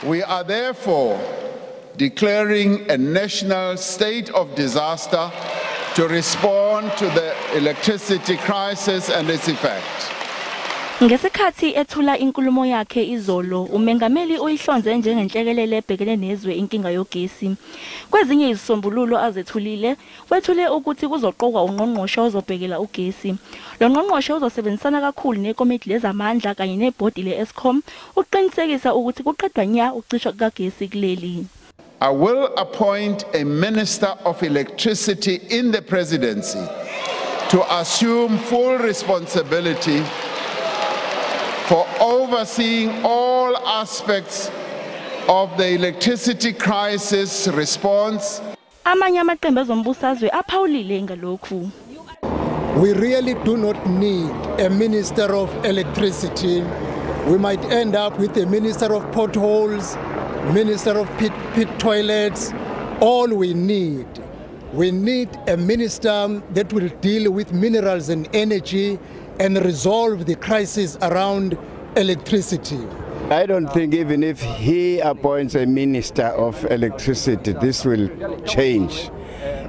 We are therefore declaring a national state of disaster to respond to the electricity crisis and its effect. Ngesikhathi ethula inkulumo yakhe izolo, umengameli uyihlonze njengenhlekelele ebhekene nezwe inkinga yogesi. Kwezinye izisombululo azethulile, wethule ukuthi kuzoqokwa ungqongqoshe ozobhekela ugesi. Lo ngqongqoshe uzosebenzisana kakhulu nekomiti lezamandla kanye nebhodi le-Eskom ukuqinisekisa ukuthi kuqedwa nya ukucishwa kukagesi kuleli. I will appoint a Minister of Electricity in the presidency to assume full responsibility for overseeing all aspects of the electricity crisis response. Amanye amaqembu ezombusazwe aphawulile ngalokhu. We really do not need a minister of electricity. We might end up with a minister of potholes, minister of pit toilets. All we need a minister that will deal with minerals and energy and resolve the crisis around electricity. I don't think even if he appoints a minister of electricity, this will change.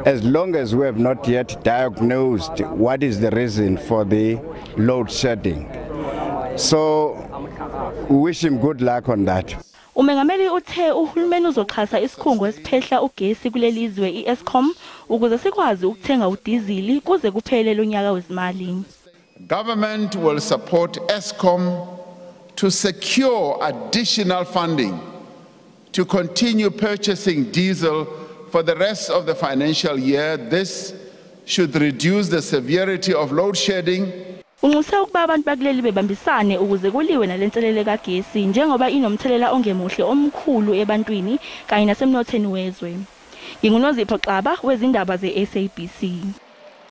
As long as we have not yet diagnosed what is the reason for the load shedding. So we wish him good luck on that. Umengameli uthe uhulumeni uzoxhasa isikhungo esiphehla ugesi kuleli zwe i-Eskom ukuze sikwazi ukuthenga udizili kuze kuphele lo nyaka wezimali. Government will support Eskom to secure additional funding to continue purchasing diesel for the rest of the financial year. This should reduce the severity of load shedding. Unxuse ukuba abantu bakuleli bebambisane ukuze kuliwe nalenselele kagesi njengoba inomthelela ongemuhle omkhulu ebantwini kanye nasemnothweni wezwe. NginguNozipho Xaba wezindaba ze-SABC.